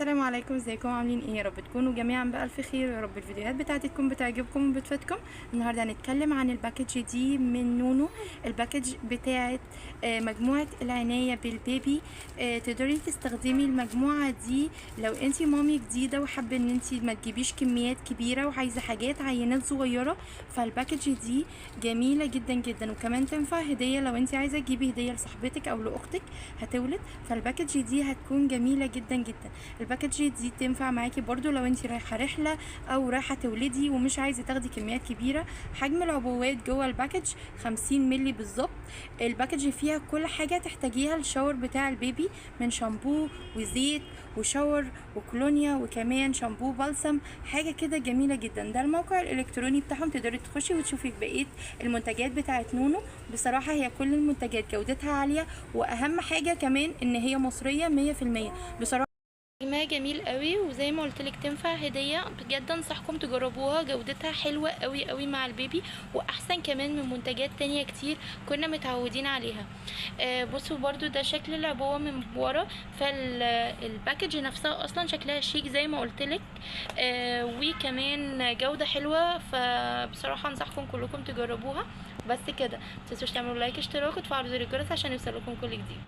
السلام عليكم، ازيكم؟ عاملين ايه؟ يا رب تكونوا جميعا بالف خير. يا رب الفيديوهات بتاعتي تكون بتعجبكم وبتفيدكم. النهارده هنتكلم عن ال package دي من نونو، ال package بتاعت مجموعة العناية بال baby. تقدري تستخدمي المجموعة دي لو انتي mommy جديدة وحابة ان انتي ما تجيبيش كميات كبيرة وعايزه حاجات عينات صغيرة، فال package دي جميلة جدا جدا، وكمان تنفع هديه لو انتي عايزه تجيبي هديه لصاحبتك او لاختك هتولد، فال package دي هتكون جميلة جدا جدا. ال package دي تنفع معاكي برضو لو انتي رايحة رحله او رايحة تولدي ومش عايزه تاخدي كميات كبيرة. حجم العبوات جوه ال package 50 ملي بالظبط. ال package فيها كل حاجة تحتاجيها ال shower بتاع ال baby، من شامبو وزيت و shower وكولونيا وكمان شامبو بلسم، حاجة كده جميلة جدا. ده الموقع الالكتروني بتاعهم، تقدري تخشي وتشوفي بقية المنتجات بتاعت نونو. بصراحة هي كل المنتجات جودتها عالية، واهم حاجة كمان ان هي مصرية 100%. بصراحة حجمها جميل قوي، وزي ما قلت لك تنفع هديه. بجد انصحكم تجربوها، جودتها حلوة قوي قوي مع ال baby، واحسن كمان من منتجات تانية كتير كنا متعودين عليها. بصوا برضو ده شكل العبوه من ورا، فال package نفسها اصلا شكلها شيك زي ما قلت لك، وكمان جوده حلوة. فبصراحة انصحكم كلكم تجربوها. بس كده متنسوش تعملوا like، اشتراك، وتفعلوا زر الجرس عشان يوصلكم كل جديد.